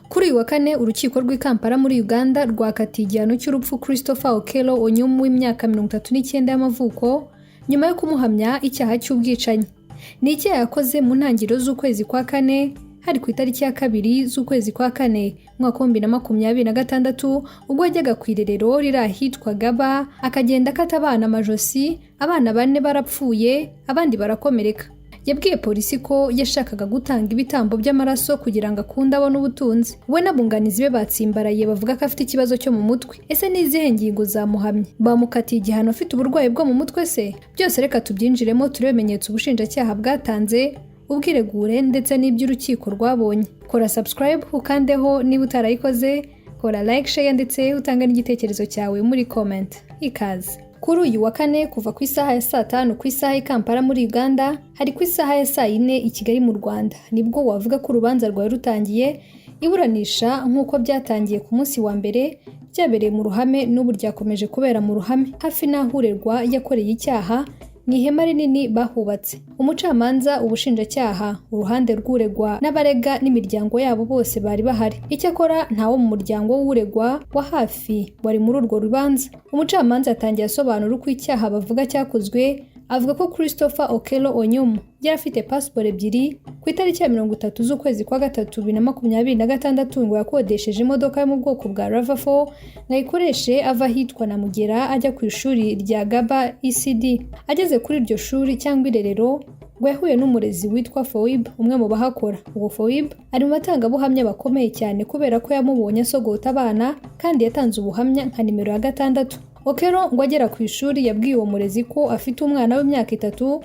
Kuri uyu wa kane, urukiko rw'i Kampala muri Uganda rwakatiye igihano cy'urupfu Christopher Okello Onyum w'imyaka 39 y'amavuko, nyuma yo kumuhamya icyaha cy'ubwicanyi. Ni icyaha yakoze mu ntangiriro z'ukwezi kwa kane, hari ku itariki ya 2 z'ukwezi kwa kane, umwaka wa 2026, ubwo yajyaga ku irerero riri ahitwa Gaba, akagenda akata abana amajosi. Abana bane barapfuye, abandi barakomereka. Yabwiye polisi ko yashakaga gutanga ibitambo by'amaraso kugira ngo akunde abone ubutunzi. We n'abunganizi be batsimbaraye, bavuga ko afite ikibazo cyo mu mutwe. Ese ni izihe ngingo zamuhamye? Bamukatiye igihano afite uburwayi bwo mu mutwe se? Byose reka tubyinjiremo, turebe ibimenyetso ubushinjacyaha bwatanze, ubwiregure ndetse n'iby'urukiko rwabonye. Kora subscribe ukandeho niba utarayikoze, kora like, share ndetse utange n'igitekerezo cyawe muri comment. Ikaze. Kuri uyu wa kane, kuva ku isaha ya saa 5 ku isaha y'i Kampala muri Uganda, hari ku isaha ya saa 4 i Kigali mu Rwanda, nibwo wavuga ko urubanza rwari rutangiye. Iburanisha, nk'uko byatangiye ku munsi wa mbere, byabereye mu ruhame, n'ubu ryakomeje kubera mu ruhame, hafi n'aho uregwa yakoreye icyaha, mu ihema rinini bahubatse. Umucamanza, ubushinjacyaha, uruhande rw'uregwa n'abarega n'imiryango yabo bose bari bahari. Icyakora ntawo mu muryango w'uregwa wa hafi wari muri urwo rubanza. Umucamanza yatangiye asobanura uko icyaha bavuga cyakozwe, avuga ko Christopher Okello Onyum yari afite pasiporo ebyiri. Ku itariki ya 30 z'ukwezi kwa gatatu 2026, ngo yakodesheje imodoka yo mu bwoko bwa RAV4 ngo ayikoreshe ava ahitwa Namugera ajya ku ishuri rya Gaba ECD. Ageze kuri iryo shuri cyangwa irerero, ngo yahuye n'umurezi witwa Foib, umwe mu bahakora. Uwo Foib ari mu batangabuhamya bakomeye cyane, kubera ko yamubonye asogota abana, kandi yatanze ubuhamya nka nimero ya 6. Okello ngo agera ku ishuri yabwiye uwo murezi ko afite umwana w'imyaka 3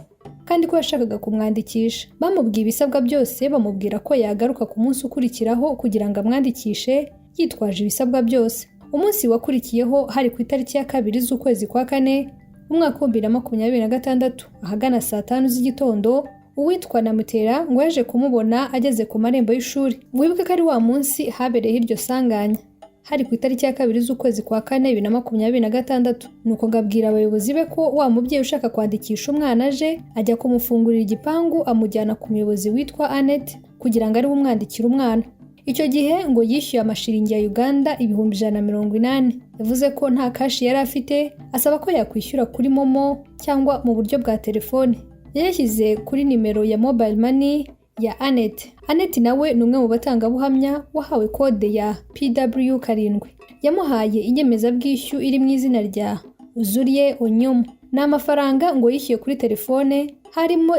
kandi ko yashakaga kumwandikisha. Bamubwiye ibisabwa byose, bamubwira ko yagaruka ku munsi ukurikiraho kugira ngo amwandikishe yitwaje ibisabwa byose. Umunsi wakurikiyeho, hari ku itariki ya 2 z'ukwezi kwa kane, umwaka wa 2026, ahagana saa 5 z'igitondo, uwitwa Namutera ngo yaje kumubona ageze ku marembo y'ishuri. Wibuke ko ari wa munsi habereyeho iryo sanganya, hari ku itariki ya 2 z'ukwezi kwa kane 2026. Nuko ngo abwira abayobozi be ko wa mubyeyi ushaka kwandikisha umwana aje, ajya kumufungurira igipangu, amujyana ku muyobozi witwa Annette kugira ngo ariwe umwandikira umwana. Icyo gihe ngo yishyuye amashiringi ya Uganda 180,000. Yavuze ko nta cash yari afite, asaba ko yakwishyura kuri MoMo cyangwa mu buryo bwa telefone. Yayashyize kuri nimero ya mobile money ya Annette. Annette nawe ni umwe mu batangabuhamya wahawe kode ya PW 7. Yamuhaye inyemezabwishyu iri mu izina rya Zurie Onyum. Ni amafaranga ngo yishyuye kuri telefone, harimo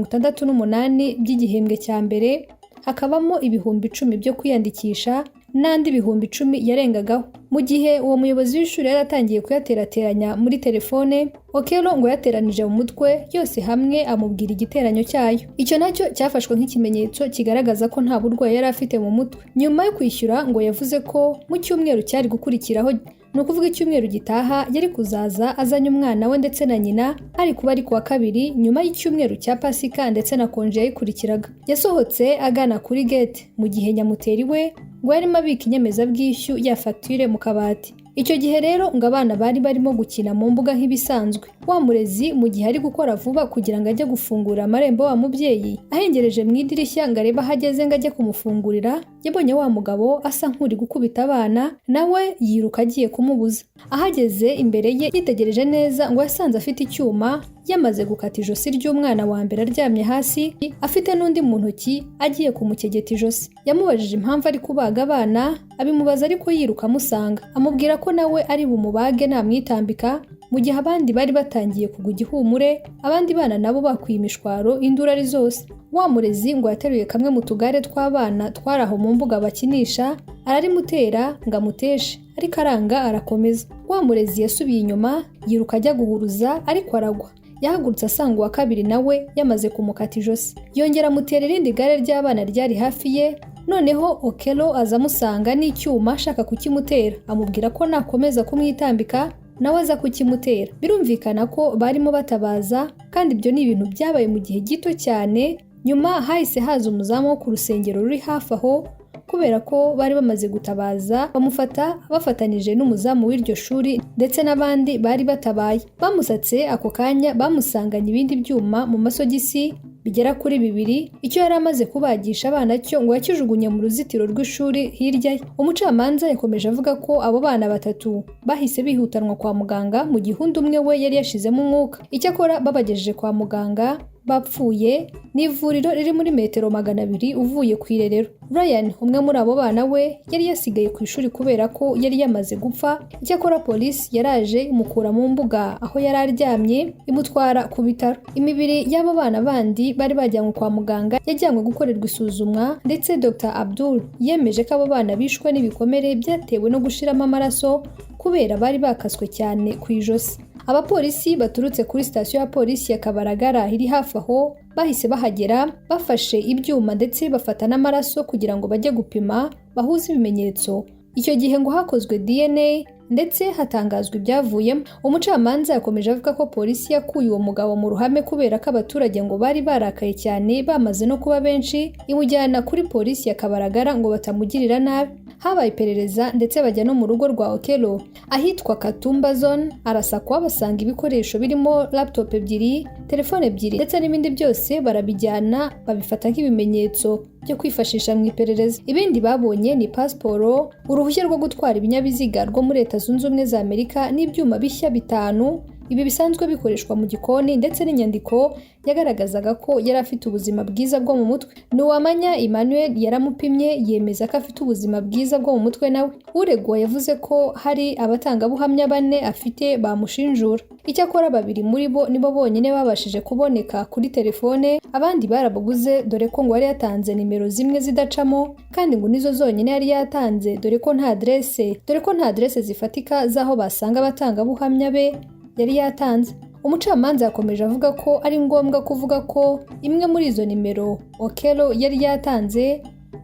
168,000 by'igihembwe cya mbere, hakabamo 10,000 byo kwiyandikisha n'andi 10,000 yarengagaho. Mu gihe uwo muyobozi w'ishuri yari atangiye kuyaterateranya muri telefone, Okello ngo yateranije mu mutwe yose hamwe, amubwira igiteranyo cyayo. Icyo nacyo cyafashwe nk'ikimenyetso kigaragaza ko nta burwayi yari afite mu mutwe. Nyuma yo kwishyura, ngo yavuze ko mu cyumweru cyari gukurikiraho, ni ukuvuga icyumweru gitaha, yari kuzaza azanye umwana we ndetse na nyina. Ari kuba ari kuwa kabiri nyuma y'icyumweru cya Pasika ndetse na konje yayikurikiraga. Yasohotse agana kuri gate, mu gihe Nyamuteri we ngo yarimo abika inyemezabwishyu ya fagitire mu kabati. Icyo gihe rero ngo abana bari barimo gukina mu mbuga nk'ibisanzwe. Wa murezi, mu gihe ari gukora vuba kugira ngo ajye gufungura amarembo wa mubyeyi, ahengereje mu idirishya ngo arebe aho ageze ngo ajye kumufungurira, yabonye wa mugabo asa nk'uri gukubita abana, nawe yiruka agiye kumubuza. Ahageze imbere ye, yitegereje neza, ngo yasanze afite icyuma, yamaze gukata ijosi ry'umwana wa mbere aryamye hasi, afite n'undi mu ntoki agiye kumukegeta ijosi. Yamubajije impamvu ari kubaga abana, abimubaza ariko yiruka amusanga, amubwira ko nawe ari bumubage namwitambika, mu gihe abandi bari batangiye kugwa igihumure, abandi bana nabo bakwiye imishwaro, induru ari zose. Wa murezi ngo yateruye kamwe mu tugare tw'abana twari aho mu mbuga bakinisha, ararimutera ngo amuteshe, ariko aranga arakomeza. Wa murezi yasubiye inyuma yiruka ajya guhuruza, ariko aragwa. Yahagurutse asanga uwa kabiri nawe yamaze kumukata ijosi. Yongera amutera irindi gare ry'abana ryari hafi ye. Noneho Okello aza amusanga n'icyuma ashaka kukimutera, amubwira ko nakomeza kumwitambika nawe aza kukimutera. Birumvikana ko barimo batabaza, kandi ibyo ni ibintu byabaye mu gihe gito cyane. Nyuma hahise haza umuzamu wo ku rusengero ruri hafi aho, kubera ko bari bamaze gutabaza, bamufata bafatanije n'umuzamu w'iryo shuri ndetse n'abandi bari batabaye. Bamusatse ako kanya, bamusanganye ibindi byuma mu masogisi. bigera kuri bibiri. Icyo yari amaze kubagisha abana cyo ngo yakijugunye mu ruzitiro rw'ishuri hirya ye. Umucamanza yakomeje avuga ko abo bana batatu bahise bihutanwa kwa muganga, mu gihe undi umwe we yari yashizemo umwuka. Icyakora babagejeje kwa muganga bapfuye. Ni ivuriro riri muri metero 200 uvuye ku irerero. Ryan, umwe muri abo bana, we yari yasigaye ku ishuri kubera ko yari yamaze gupfa. Icyakora polisi yaraje imukura mu mbuga aho yari aryamye, imutwara ku bitaro. Imibiri y'abo bana bandi bari bajyanywe kwa muganga yajyanywe gukorerwa isuzumwa, ndetse Dr Abdul yemeje ko abo bana bishwe n'ibikomere byatewe no gushiramo amaraso kubera bari bakaswe cyane ku ijosi. Abapolisi baturutse kuri sitasiyo ya polisi ya Kabaragara iri hafi aho bahise bahagera, bafashe ibyuma ndetse bafata n'amaraso kugira ngo bajye gupima bahuze ibimenyetso. Icyo gihe ngo hakozwe DNA ndetse hatangazwa ibyavuyemo. Umucamanza yakomeje avuga ko polisi yakuye uwo mugabo mu ruhame kubera ko abaturage ngo bari barakaye cyane, bamaze no kuba benshi, imujyana kuri polisi ya Kabaragara ngo batamugirira nabi. Habaye iperereza ndetse bajya no mu rugo rwa Okello ahitwa Katumba Zone, arasakwa, basanga ibikoresho birimo laptop ebyiri, telefone ebyiri ndetse n'ibindi byose, barabijyana babifata nk'ibimenyetso byo kwifashisha mu iperereza. Ibindi babonye ni pasiporo, uruhushya rwo gutwara ibinyabiziga rwo muri Leta Zunze Ubumwe za Amerika, n'ibyuma bishya bitanu, ibi bisanzwe bikoreshwa mu gikoni, ndetse n'inyandiko yagaragazaga ko yari afite ubuzima bwiza bwo mu mutwe. Nuwamanya Emmanuel yaramupimye, yemeza ko afite ubuzima bwiza bwo mu mutwe nawe. Uregwa yavuze ko hari abatangabuhamya bane afite bamushinjura. Icyakora babiri muri bo nibo bonyine babashije kuboneka kuri telefone, abandi barababuze, dore ko ngo yari yatanze nimero zimwe zidacamo, kandi ngo nizo zonyine yari yatanze, dore ko nta adresse zifatika z'aho basanga abatangabuhamya be yari yatanze. Umucamanza yakomeje avuga ko ari ngombwa kuvuga ko imwe muri izo nimero Okello yari yatanze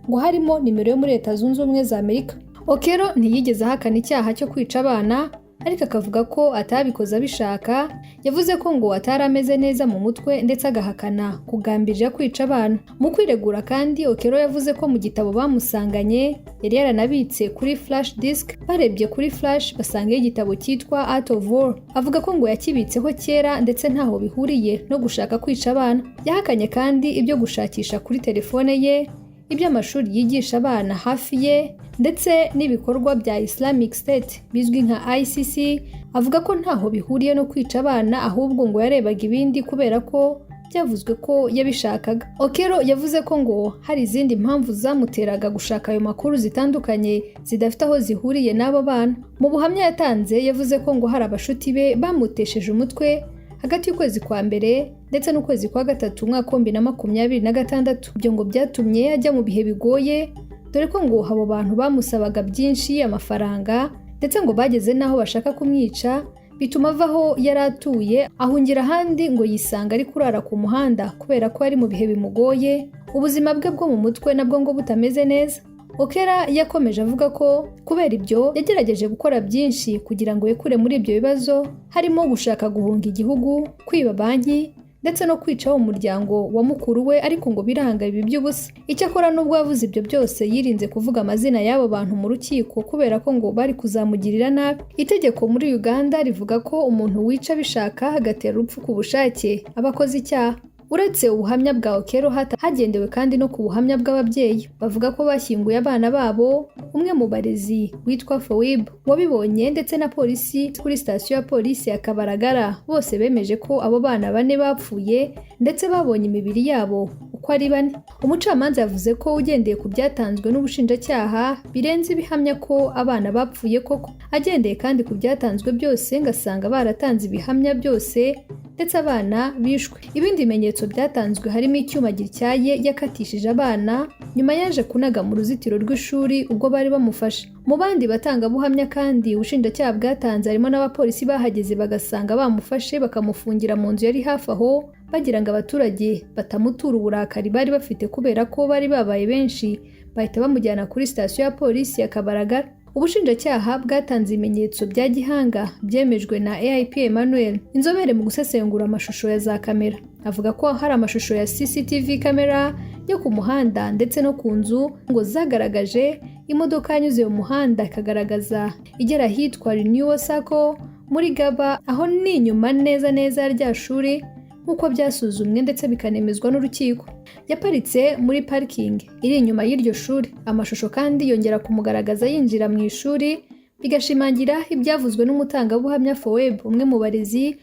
ngo harimo nimero yo muri Leta Zunze Ubumwe za Amerika. Okello ntiyigeze ahakana icyaha cyo kwica abana, ariko akavuga ko atabikoze abishaka. Yavuze ko ngo atari ameze neza mu mutwe, ndetse agahakana kugambirira kwica abana. Mu kwiregura kandi, Okello yavuze ko mu gitabo bamusanganye yari yaranabitse kuri flash disk, barebye kuri flash basangayo igitabo cyitwa Art of War. Avuga ko ngo yakibitseho kera ndetse ntaho bihuriye no gushaka kwica abana. Yahakanye kandi ibyo gushakisha kuri telefone ye iby'amashuri yigisha abana hafi ye ndetse n'ibikorwa bya Islamic State bizwi nka ICC. Avuga ko ntaho bihuriye no kwica abana, ahubwo ngo yarebaga ibindi kubera ko byavuzwe ko yabishakaga. Okello yavuze ko ngo hari izindi mpamvu zamuteraga gushaka ayo makuru zitandukanye, zidafite aho zihuriye n'abo bana. Mu buhamya yatanze, yavuze ko ngo hari abashuti be bamutesheje umutwe hagati y'ukwezi kwa mbere ndetse n'ukwezi kwa gatatu umwaka wa 2026. Ibyo ngo byatumye ajya mu bihe bigoye, dore ko ngo abo bantu bamusabaga byinshi, amafaranga, ndetse ngo bageze n'aho bashaka kumwica, bituma ava aho yari atuye ahungira ahandi, ngo yisanga ari kurara ku muhanda kubera ko yari mu bihe bimugoye, ubuzima bwe bwo mu mutwe nabwo ngo butameze neza. Okello yakomeje avuga ko kubera ibyo yagerageje gukora byinshi kugira ngo yikure muri ibyo bibazo, harimo gushaka guhunga igihugu, kwiba banki ndetse no kwica umuryango wa mukuru we, ariko ngo biranga ibi by'ubusa. Icyakora nubwo yavuze ibyo byose, yirinze kuvuga amazina y'abo bantu mu rukiko kubera ko ngo bari kuzamugirira nabi. Itegeko muri Uganda rivuga ko umuntu wica abishaka, agatera urupfu ku bushake, aba akoze icyaha. Uretse ubuhamya bwa Okello, hagendewe kandi no ku buhamya bw'ababyeyi bavuga ko bashyinguye abana babo, umwe mu barezi witwa Foib wabibonye, ndetse na polisi kuri sitasiyo ya polisi ya Kabaragara. Bose bemeje ko abo bana bane bapfuye, ndetse babonye imibiri yabo uko ari bane. Umucamanza yavuze ko ugendeye ku byatanzwe n'ubushinjacyaha birenze ibihamya ko abana bapfuye koko. Agendeye kandi ku byatanzwe byose, ngasanga baratanze ibihamya byose ndetse abana bishwe. Ibindi bimenyetso byatanzwe harimo icyuma gityaye yakatishije abana nyuma yaje kunaga mu ruzitiro rw'ishuri ubwo bari bamufashe. Mu bandi batangabuhamya kandi ubushinjacyaha bwatanze harimo n'abapolisi bahageze bagasanga bamufashe, bakamufungira mu nzu yari hafi aho, bagira ngo abaturage batamutura uburakari bari bafite kubera ko bari babaye benshi, bahita bamujyana kuri sitasiyo ya polisi ya Kabaragara. Ubushinjacyaha bwatanze ibimenyetso bya gihanga byemejwe na AIP Emmanuel, inzobere mu gusesengura amashusho ya za kamera. Avuga ko hari amashusho ya CCTV kamera yo ku muhanda ndetse no ku nzu ngo zagaragaje imodoka yanyuze mu muhanda, ikagaragaza igera ahitwa Renewal Sacco muri Gaba, aho ni inyuma neza neza rya shuri, nk'uko nk'uko byasuzumwe ndetse bikanemezwa n'urukiko. Yaparitse muri parikingi iri inyuma y'iryo shuri. Amashusho kandi yongera kumugaragaza yinjira mu ishuri, bigashimangira ibyavuzwe n'umutangabuhamya Foeb, umwe mu barezi,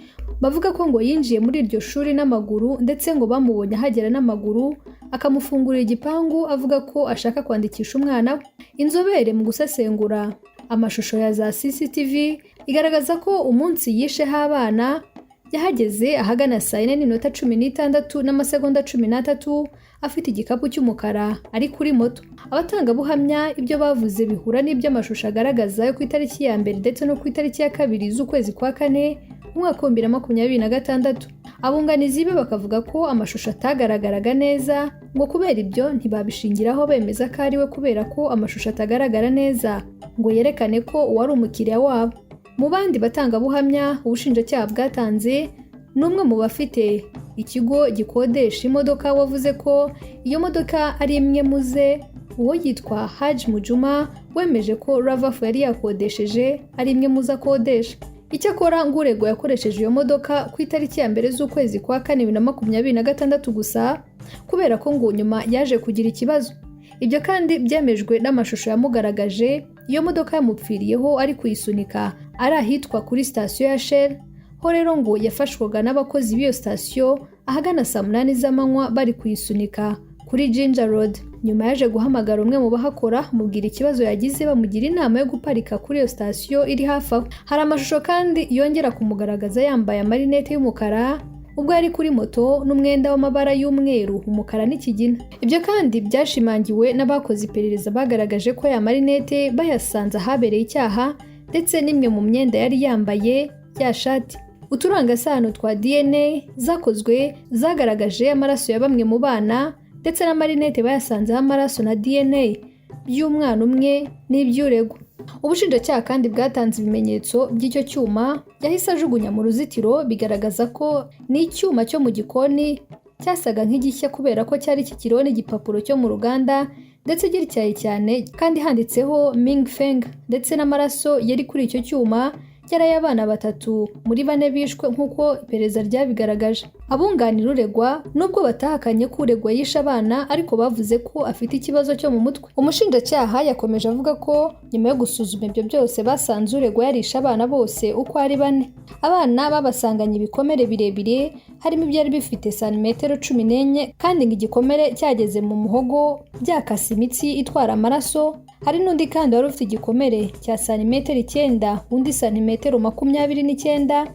bavuga ko ngo yinjiye muri iryo shuri n'amaguru, ndetse ngo bamubonye ahagera n'amaguru, akamufungurira igipangu avuga ko ashaka kwandikisha umwana we. Inzobere mu gusesengura amashusho ya za CCTV igaragaza ko umunsi yisheho abana yahageze ahagana saa 4:16 n'amasegonda 13, afite igikapu cy'umukara, ari kuri moto. Abatangabuhamya ibyo bavuze bihura n'iby'amashusho agaragaza yo ku itariki ya 1 ndetse no ku itariki ya 2 z'ukwezi kwa kane umwaka wa 2026. Abunganizi be bakavuga ko amashusho atagaragaraga neza, ngo kubera ibyo ntibabishingiraho bemeza ko ari we, kubera ko amashusho atagaragara neza ngo yerekane ko uwari umukiriya wabo. Mu bandi batangabuhamya ubushinjacyaha bwatanze ni umwe mu bafite ikigo gikodesha imodoka wavuze ko iyo modoka ari imwe mu ze. Uwo yitwa Haji Mujuma, wemeje ko RAV4 yari yakodesheje ari imwe mu zo akodesha. Icyakora ngo uregwa yakoresheje iyo modoka ku itariki ya 1 z'ukwezi kwa kane 2026 gusa, kubera ko ngo nyuma yaje kugira ikibazo. Ibyo kandi byemejwe n'amashusho yamugaragaje iyo modoka yamupfiriyeho ari kuyisunika, ari ahitwa kuri sitasiyo ya Shell. Ho rero ngo yafashwaga n'abakozi b'iyo sitasiyo ahagana saa 8 z'amanywa bari kuyisunika kuri Jinja Road. Nyuma yaje guhamagara umwe mu bahakora, amubwira ikibazo yagize, bamugira inama yo guparika kuri iyo sitasiyo iri hafi aho. Hari amashusho kandi yongera kumugaragaza yambaye amarinete y'umukara ubwo yari kuri moto, n'umwenda w'amabara y'umweru, umukara n'ikigina. Ibyo kandi byashimangiwe n'abakoze iperereza, bagaragaje ko aya marinete bayasanze ahabereye icyaha, ndetse n'imwe mu myenda yari yambaye, ya shati. Uturangasano twa DNA zakozwe zagaragaje amaraso ya bamwe mu bana, ndetse n'amarinete bayasanzeho amaraso na DNA by'umwana umwe n'iby'uregwa. Ubushinjacyaha kandi bwatanze ibimenyetso by'icyo cyuma yahise ajugunya mu ruzitiro, bigaragaza ko ni icyuma cyo mu gikoni cyasaga nk'igishya, kubera ko cyari kikiriho n'igipapuro cyo mu ruganda, ndetse gityaye cyane kandi handitseho Ming Feng, ndetse n'amaraso yari kuri icyo cyuma yari ay'abana batatu muri bane bishwe, nk'uko iperereza ryabigaragaje. Abunganira uregwa, nubwo batahakanye ko uregwa yishe abana, ariko bavuze ko afite ikibazo cyo mu mutwe. Umushinjacyaha yakomeje avuga ko nyuma yo gusuzuma ibyo byose basanze uregwa yarishe abana bose uko ari bane. Abana babasanganye ibikomere birebire, harimo ibyari bifite santimetero 14, kandi ngo igikomere cyageze mu muhogo byakase imitsi itwara amaraso. Hari n'undi kandi wari ufite igikomere cya santimetero 9, undi santimetero 29,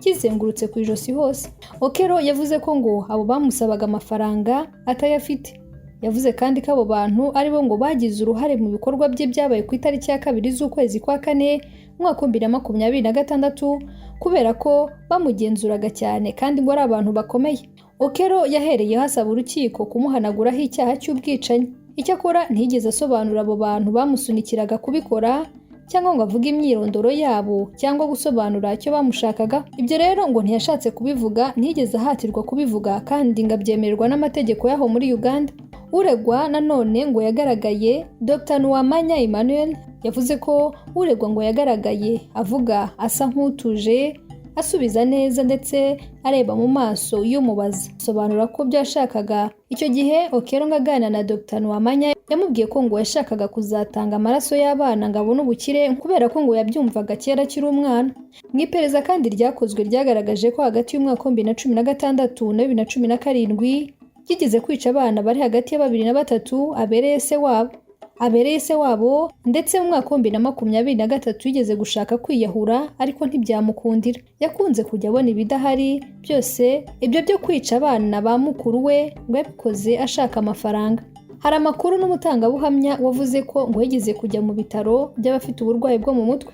kizengurutse ku ijosi hose. Okello yavuze ko ngo abo bamusabaga amafaranga atayafite. Yavuze kandi ko abo bantu aribo ngo bagize uruhare mu bikorwa bye byabaye ku itariki ya 2 z'ukwezi kwa kane umwaka wa 2026, kubera ko bamugenzuraga cyane kandi ngo ari abantu bakomeye. Okello yahereyeho asaba urukiko kumuhanaguraho icyaha cy'ubwicanyi. Icyakora ntiyigeze asobanura abo bantu bamusunikiraga kubikora, cyangwa ngo avuge imyirondoro yabo, cyangwa gusobanura icyo bamushakaga. Ibyo rero ngo ntiyashatse kubivuga, ntiyigeze ahatirwa kubivuga, kandi ngo abyemererwa n'amategeko y'aho muri Uganda. Uregwa nanone ngo yagaragaye, Dr Nuwamanya Emmanuel yavuze ko uregwa ngo yagaragaye avuga asa nk'utuje, asubiza neza ndetse areba mu maso y'umubaza, asobanura ko byo yashakaga. Icyo gihe Okello ngo aganira na Dr Nuwamanya yamubwiye ko ngo yashakaga kuzatanga amaraso y'abana ngo abone ubukire, kubera ko ngo yabyumvaga kera akiri umwana. Mu iperereza kandi ryakozwe ryagaragaje ko hagati y'umwaka wa 2016 na 2017 yigeze kwica abana bari hagati ya babiri na batatu abereye se wabo, ndetse mu mwaka wa 2023 yigeze gushaka kwiyahura ariko ntibyamukundira. Yakunze kujya abona ibidahari byose. Ibyo byo kwica abana ba mukuru we ngo yabikoze ashaka amafaranga. Hari amakuru n'umutangabuhamya wavuze ko ngo yigeze kujya mu bitaro by'abafite uburwayi bwo mu mutwe.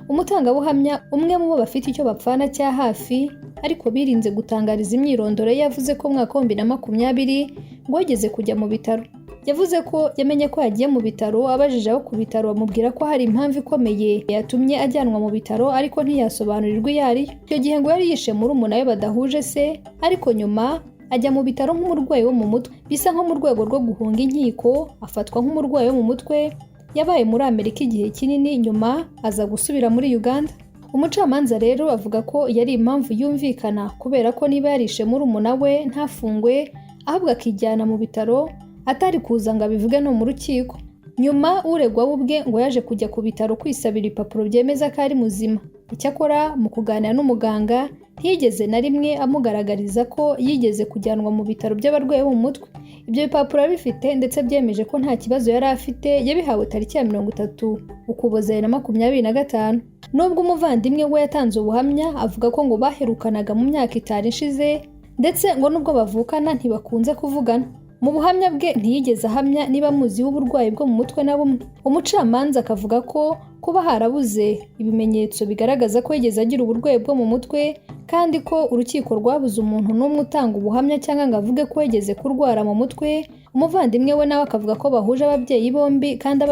Umutangabuhamya umwe mu bo bafite icyo bapfana cya hafi, ariko birinze gutangariza imyirondoro ye, yavuze ko mu mwaka wa 2020 ngo yigeze kujya mu bitaro. Yavuze ko yamenye ko yagiye mu bitaro abajije abo ku bitaro, bamubwira ko hari impamvu ikomeye yatumye ajyanwa mu bitaro, ariko ntiyasobanurirwa iyo ari yo. Icyo gihe ngo yari yishe murumuna we badahuje se, ariko nyuma ajya mu bitaro nk'umurwayi wo mu mutwe, bisa nko mu rwego rwo guhunga inkiko, afatwa nk'umurwayi wo mu mutwe. Yabaye muri Amerika igihe kinini, nyuma aza gusubira muri Uganda. Umucamanza rero avuga ko yari impamvu yumvikana, kubera ko niba yarishe murumuna we ntafungwe, ahubwo akijyana mu bitaro, atari kuza ngo abivuge no mu rukiko. Nyuma uregwa we ubwe ngo yaje kujya ku bitaro kwisabira ibipapuro byemeza ko ari muzima. Icyakora mu kuganira n'umuganga ntiyigeze na rimwe amugaragariza ko yigeze kujyanwa mu bitaro by'abarwayi bo mu mutwe. Ibyo bipapuro arabifite, ndetse byemeje ko nta kibazo yari afite. Yabihawe tariki ya 30 Ukuboza 2025. Nubwo umuvandimwe we yatanze ubuhamya avuga ko ngo baherukanaga mu myaka 5 ishize, ndetse ngo nubwo bavukana ntibakunze kuvugana, mu buhamya bwe ntiyigeze ahamya niba amuziho uburwayi bwo mu mutwe na bumwe. Umucamanza akavuga ko kuba harabuze ibimenyetso bigaragaza ko yigeze agira uburwayi bwo mu mutwe, kandi ko urukiko rwabuze umuntu n'umwe utanga ubuhamya cyangwa ngo avuge ko yigeze kurwara mu mutwe. Umuvandimwe we nawe akavuga ko bahuje ababyeyi bombi, kandi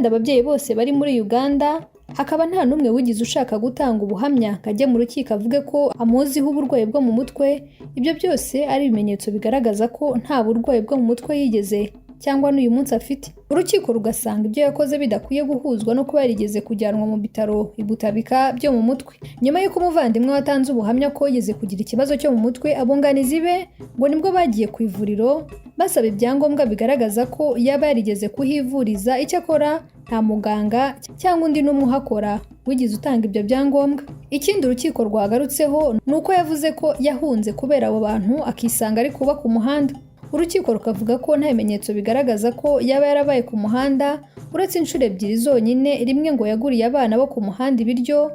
ababyeyi bose bari muri Uganda, hakaba nta n'umwe wigize ushaka gutanga ubuhamya ngo ajye mu rukiko avuge ko amuziho uburwayi bwo mu mutwe. Ibyo byose ari ibimenyetso bigaragaza ko nta burwayi bwo mu mutwe yigeze cyangwa n'uyu munsi afite. Urukiko rugasanga ibyo yakoze bidakwiye guhuzwa no kuba yarigeze kujyanwa mu bitaro i Butabika byo mu mutwe. Nyuma y'uko umuvandimwe watanze ubuhamya ko yigeze kugira ikibazo cyo mu mutwe, abunganizi be ngo nibwo bagiye ku ivuriro basaba ibyangombwa bigaragaza ko yaba yarigeze kuhivuriza. Icyakora nta muganga cyangwa undi n'umwe uhakora wigeze utanga ibyo byangombwa. Ikindi urukiko rwagarutseho ni uko yavuze ko yahunze kubera abo bantu, akisanga ari kuba ku muhanda. Urukiko rukavuga ko nta bimenyetso bigaragaza ko yaba yarabaye ku muhanda, uretse inshuro ebyiri zonyine: rimwe ngo yaguriye abana bo ku muhanda ibiryo,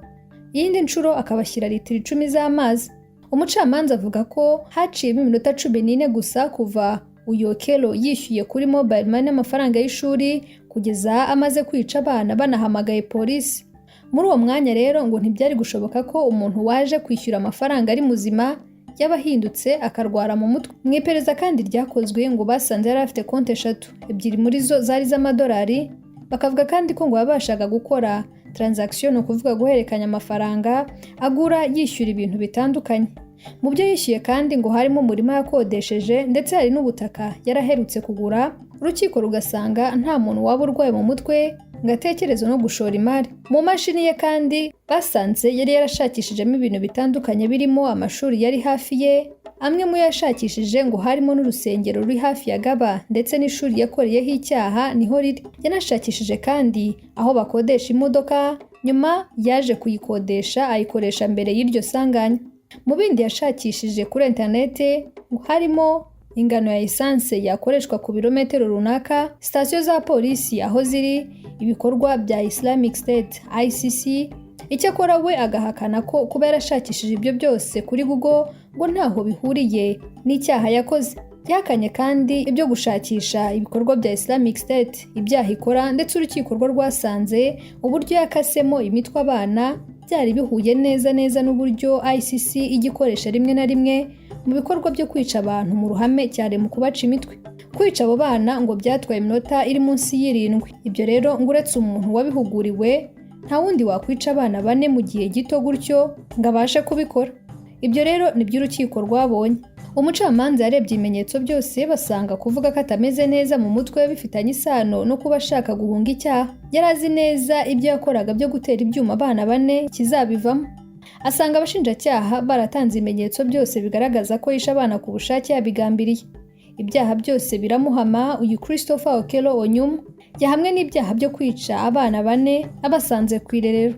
iyindi nshuro akabashyira litiro 10 z'amazi. Umucamanza avuga ko haciyemo iminota 14 gusa kuva uyu Okello yishyuye kuri mobile money amafaranga y'ishuri kugeza amaze kwica abana banahamagaye polisi. Muri uwo mwanya rero ngo ntibyari gushoboka ko umuntu waje kwishyura amafaranga ari muzima yaba ahindutse akarwara mu mutwe. Mu iperereza kandi ryakozwe ngo basanze yari afite konti eshatu, ebyiri muri zo zari iz'amadolari. Bakavuga kandi ko ngo yabashaga gukora transaction, ni ukuvuga guhererekanya amafaranga, agura, yishyura ibintu bitandukanye. Mu byo yishyuye kandi ngo harimo umurima yakodesheje, ndetse hari n'ubutaka yaraherutse kugura. Urukiko rugasanga nta muntu waba urwaye mu mutwe ngo atekereze no gushora imari. Mu mashini ye kandi basanze yari yarashakishijemo ibintu bitandukanye, birimo amashuri yari hafi ye. Amwe mu yo yashakishije ngo harimo n'urusengero ruri hafi ya Gaba, ndetse n'ishuri yakoreyeho icyaha niho riri. Yanashakishije kandi aho bakodesha imodoka, nyuma yaje kuyikodesha ayikoresha mbere y'iryo sanganya. Mu bindi yashakishije kuri interinete harimo ingano ya esanse yakoreshwa ku birometero runaka, sitasiyo za polisi aho ziri, ibikorwa bya Islamic State ICC. Icyakora we agahakana ko kuba yarashakishije ibyo byose kuri Google ngo ntaho bihuriye n'icyaha yakoze. Yahakanye kandi ibyo gushakisha ibikorwa bya Islamic State, ibyaha ikora, ndetse urukiko rwo rwasanze uburyo yakasemo imitwe abana byari bihuye neza neza n'uburyo ICC ijya ikoresha rimwe na rimwe mu bikorwa byo kwica abantu mu ruhame, cyane mu kubaca imitwe. Kwica abo bana ngo byatwaye iminota iri munsi y'irindwi. Ibyo rero ngo uretse umuntu wabihuguriwe, nta wundi wakwica abana bane mu gihe gito gutyo ngo abashe kubikora. Ibyo rero nibyo urukiko rwabonye. Umucamanza yarebye ibimenyetso byose, basanga kuvuga ko atameze neza mu mutwe bifitanye isano no kuba ashaka guhunga icyaha. Yari azi neza ibyo yakoraga byo gutera ibyuma abana bane kizabivamo. Asanga abashinjacyaha baratanze ibimenyetso byose bigaragaza ko yishe abana ku bushake, yabigambiriye. Ibyaha byose biramuhama. Uyu Christopher Okello Onyum yahamwe n'ibyaha byo kwica abana bane abasanze ku irerero.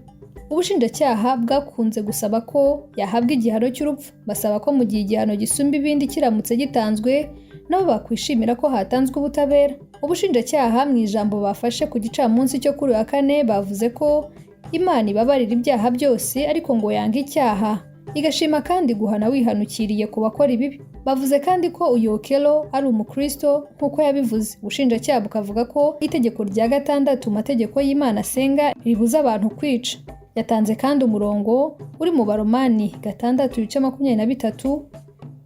Ubushinjacyaha bwakunze gusaba ko yahabwa igihano cy'urupfu, basaba ko mu gihe igihano gisumba ibindi kiramutse gitanzwe, nabo bakwishimira ko hatanzwe ubutabera. Ubushinjacyaha mu ijambo bafashe ku gicamunsi cyo kuri uyu wa kane bavuze ko Imana ibabarira ibyaha byose, ariko ngo yanga icyaha, igashima kandi guhana wihanukiriye ku bakora ibibi. Bavuze kandi ko uyu Okello ari umukristo nk'uko yabivuze. Ubushinjacyaha bukavuga ko itegeko rya gatandatu mu mategeko y'Imana asenga ribuza abantu kwica. Yatanze kandi umurongo uri mu Baromani 6:23,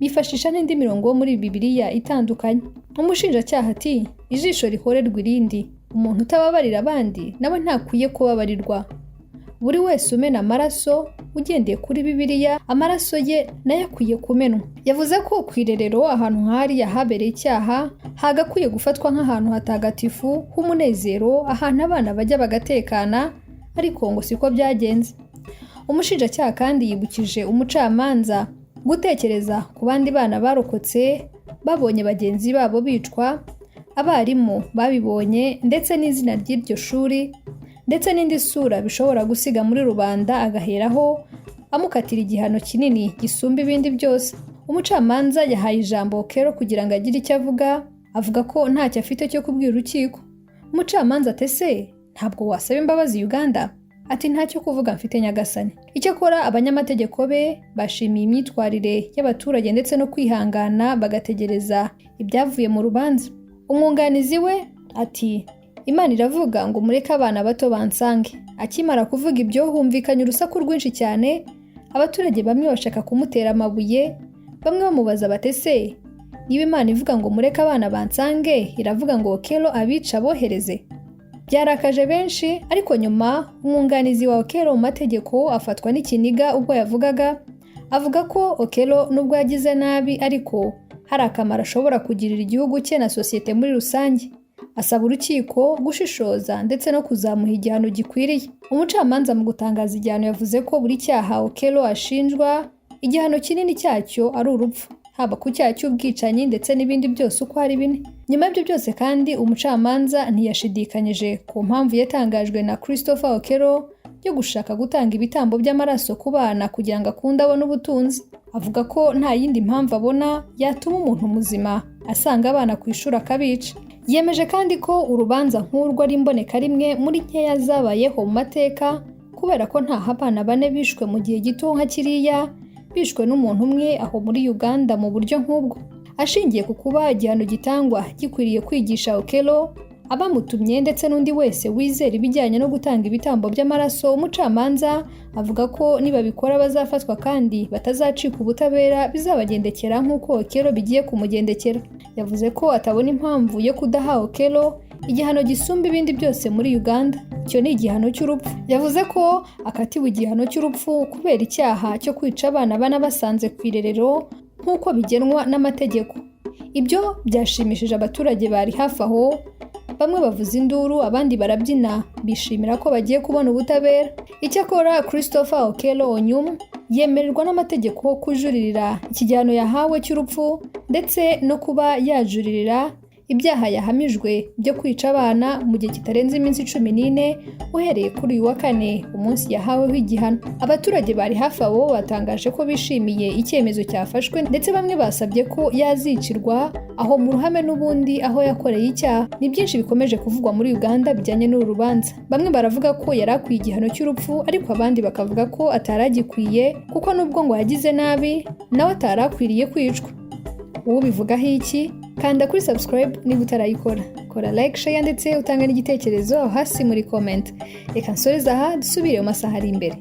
bifashisha n'indi mirongo yo muri Bibiliya itandukanye. Umushinjacyaha ati: "Ijisho rihorerwa irindi. Umuntu utababarira abandi nawe ntakwiye kubabarirwa. Buri wese umena amaraso, ugendeye kuri Bibiliya, amaraso ye nayo akwiye kumenwa." Yavuze ko ku irerero, ahantu nk'hariya habereye icyaha, hagakwiye gufatwa nk'ahantu hatagatifu h'umunezero, ahantu abana bajya bagatekana, ariko ngo siko byagenze. Umushinjacyaha kandi yibukije umucamanza gutekereza ku bandi bana barokotse babonye bagenzi babo bicwa, abarimu babibonye, ndetse n'izina ry'iryo shuri, ndetse n'indi sura bishobora gusiga muri rubanda, agaheraho amukatira igihano kinini gisumba ibindi byose. Umucamanza yahaye ijambo Okello kugira ngo agire icyo avuga, avuga ko ntacyo afite cyo kubwira urukiko. Umucamanza ati: "Ese ntabwo wasaba imbabazi Uganda?" Ati: "Ntacyo kuvuga mfite, nyagasani." Icyakora abanyamategeko be bashimiye imyitwarire y'abaturage ndetse no kwihangana bagategereza ibyavuye mu rubanza. Umwunganizi we ati: "Imana iravuga ngo mureke abana bato bansange." Akimara kuvuga ibyo, humvikanye urusaku rwinshi cyane. Abaturage bamwe bashaka kumutera amabuye, bamwe bamubaza bati: "Ese niba Imana ivuga ngo mureke abana bansange, iravuga ngo Okello abica abohereze?" Byarakaje benshi, ariko nyuma umwunganizi wa Okello mu mategeko afatwa n'ikiniga ubwo yavugaga, avuga ko Okello nubwo yagize nabi ariko hari akamaro ashobora kugirira igihugu cye na sosiyete muri rusange, asaba urukiko gushishoza ndetse no kuzamuha igihano gikwiriye. Umucamanza mu gutangaza igihano yavuze ko buri cyaha Okello ashinjwa, igihano kinini cyacyo ari urupfu, haba ku cyaha cy'ubwicanyi ndetse n'ibindi byose uko ari bine. Nyuma y'ibyo byose kandi, umucamanza ntiyashidikanyije ku mpamvu yatangajwe na Christopher Okello yo gushaka gutanga ibitambo by'amaraso ku bana kugira ngo akunde abone ubutunzi. Avuga ko nta yindi mpamvu abona yatuma umuntu muzima asanga abana ku ishuri akabica. Yemeje kandi ko urubanza nk'urwo ari imboneka rimwe muri nkeya zabayeho mu mateka, kubera ko ntaho abana bane bishwe mu gihe gito nka kiriya, bishwe n'umuntu umwe aho muri Uganda mu buryo nk'ubwo. Ashingiye ku kuba igihano gitangwa gikwiriye kwigisha Okello, abamutumye, ndetse n'undi wese wizera ibijyanye no gutanga ibitambo by'amaraso, umucamanza avuga ko nibabikora bazafatwa kandi batazacika ubutabera, bizabagendekera nk'uko Okello bigiye kumugendekera. Yavuze ko atabona impamvu yo kudaha Okello igihano gisumba ibindi byose muri Uganda, icyo ni igihano cy'urupfu. Yavuze ko akatiwe igihano cy'urupfu kubera icyaha cyo kwica abana bane basanze ku irerero nk'uko bigenwa n'amategeko. Ibyo byashimishije abaturage bari hafi aho, bamwe bavuza induru, abandi barabyina, bishimira ko bagiye kubona ubutabera. Icyakora Christopher Okello Onyum yemererwa n'amategeko kujuririra iki gihano yahawe cy'urupfu, ndetse no kuba yajuririra ibyaha yahamijwe byo kwica abana mu gihe kitarenze iminsi 14 uhereye kuri uyu wa kane, umunsi yahaweho igihano. Abaturage bari hafi aho batangaje ko bishimiye icyemezo cyafashwe, ndetse bamwe basabye ko yazicirwa aho mu ruhame n'ubundi aho yakoreye icyaha. Ni byinshi bikomeje kuvugwa muri Uganda bijyanye n'uru rubanza. Bamwe baravuga ko yari akwiye igihano cy'urupfu, ariko abandi bakavuga ko atari agikwiye, kuko nubwo ngo yagize nabi nawe atari akwiriye kwicwa. Wowe ubivugaho iki? Kanda kuri subscribe niba utarayikora, kora like, share, ndetse utange n'igitekerezo aho hasi muri comment. Reka nsoreze aha, dusubire mu masaha ari imbere.